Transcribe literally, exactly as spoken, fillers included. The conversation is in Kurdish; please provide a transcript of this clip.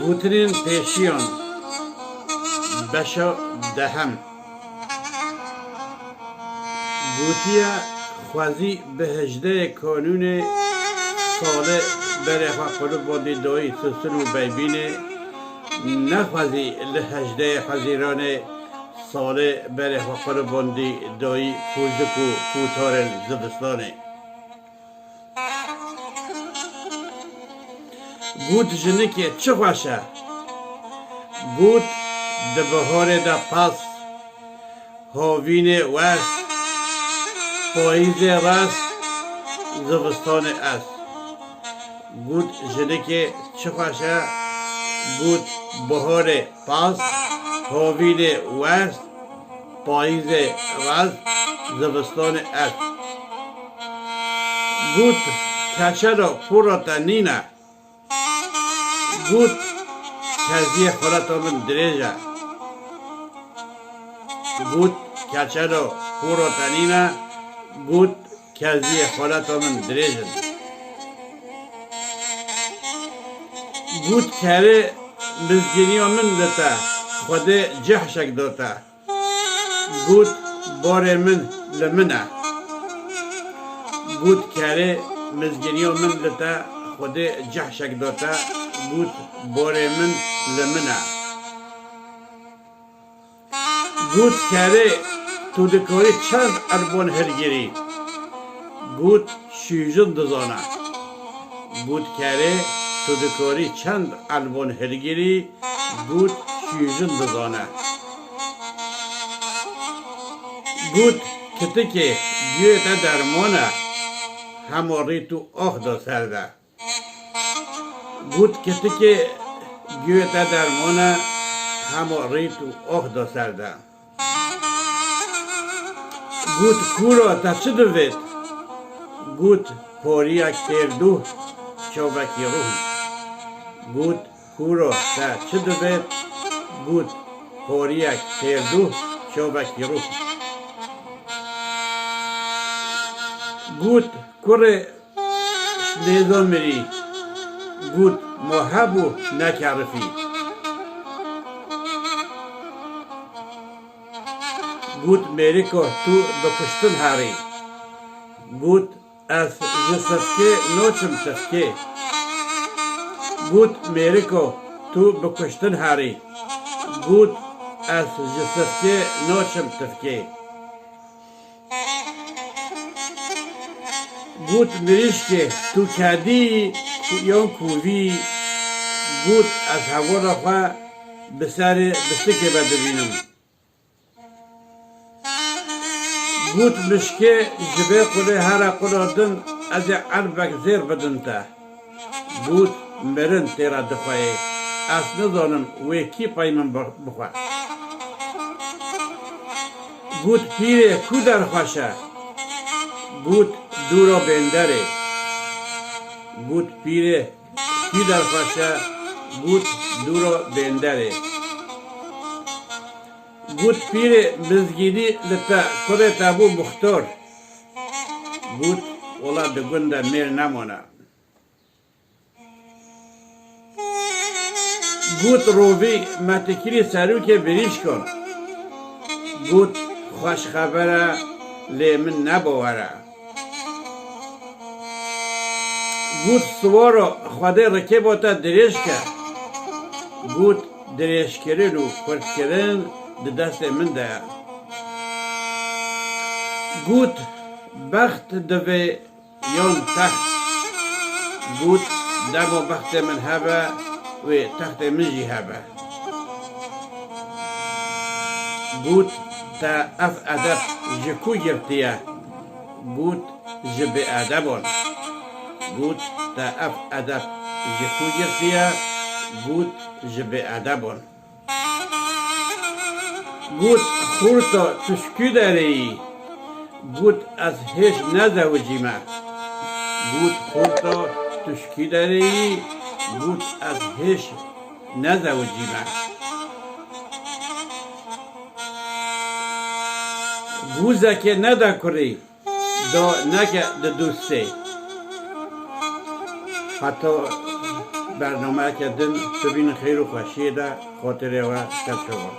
Gotinên pêşiyan, beşa dehem. Gotiye, xwezî bi hejdehê Kanûnê salê berê xwe qulibandî dayî Sisin û Beybînê, nexwezî li hejdehê Hezîranê salê berê xwe qulibandî dayî Kûrzik û Kûtarên Zivistanê. Got, jinikê çi xweş e. Got, di biharê de pez, havînê wes, payîzê res, zivistanê ez. Got, jinikê çi xweş e. Got, biharê pez, havînê wes, payîzê res, zivistanê ez. Got, keçelo pûra te nîne. Got, keziyê xoleta min dirêj e. Got, keçelo pûra te nîne. Got, keziyê xoleta min dirêj in. Got, kerê mizgîniya min li te, Xwedê cehşek da te. Got, barê min li min e. Got, kerê mizgîniya min li te, Xwedê cehşek da te. Got, barê min li min e. Got, kerê, tu dikarî çend elbon hilgirî? Got, şûjin dizane. Got, kerê, tu dikarî çend elbon hilgirî? Got, şûjin dizane. Got, kitikê, guyê te derman e, hema rît û ax da ser de. Got, kitikê, guyê te derman e, hema rît û ax da ser de. Got, kûro, te çi divêt? Got, poriyek têrdû, çavekî rûh. Got, kûro, te çi divêt? Got, poriyek têrdû, çavekî rûh. Got, kurê, ji nêza mirî. Got, ma hebû nekerifî. Got, mêriko, tu bi kuştin herî. Got, ez ji sifkê naçim tifkê. Got, mêriko, tu bi kuştin herî. Got, ez ji sifkê naçim tifkê. Got, mirîşkê, tu kedî yan kûvî? Got, ez hevala xwe bi serê bisikê ve dibînim. Got, mişkê, ji vê qulê here qula din, ez ê erbek zêr bidim te. Got, mirin tê re dixweyê. Ez nizanim wê kî pey min bi-, bixwe. Got, pîrê, kû der xweş e? Got, dûra bênderê. Got, pîrê, kû der xweş e? Got, dûra bênderê. Got, pîrê, mizgînî li te, kurê te bû muxtor. Got, wela di gund de mêr nemane. Got, rovî, me tikirî serokê birîşkan. Got, xweş xeber e, lê min ne bawer e. Got, siwaro, Xwedê rikêba te dirêj ke. Got, dirêjkirin û kurtkirin di destê min de ye. Got, bext divê yan text? Got, dema bextê min hebe, wê textê min jî hebe. Got, te ev edeb ji ku girtiye? Got, ji bêedeban. Got, te ev edeb ji ku girtiye? Got, ji bêedeban. Got, xurta, tu ji kû derê yî? Got, ez hêj nezewicîme. Got, xurta, tu ji kû derê yî? Got, ez hêj nezewicîme. Gûzekê nede kurî, da neke di dûstê. Heta Bernameyeke din bibînin xêr û xweşiyê de, xatirê we ser çavan.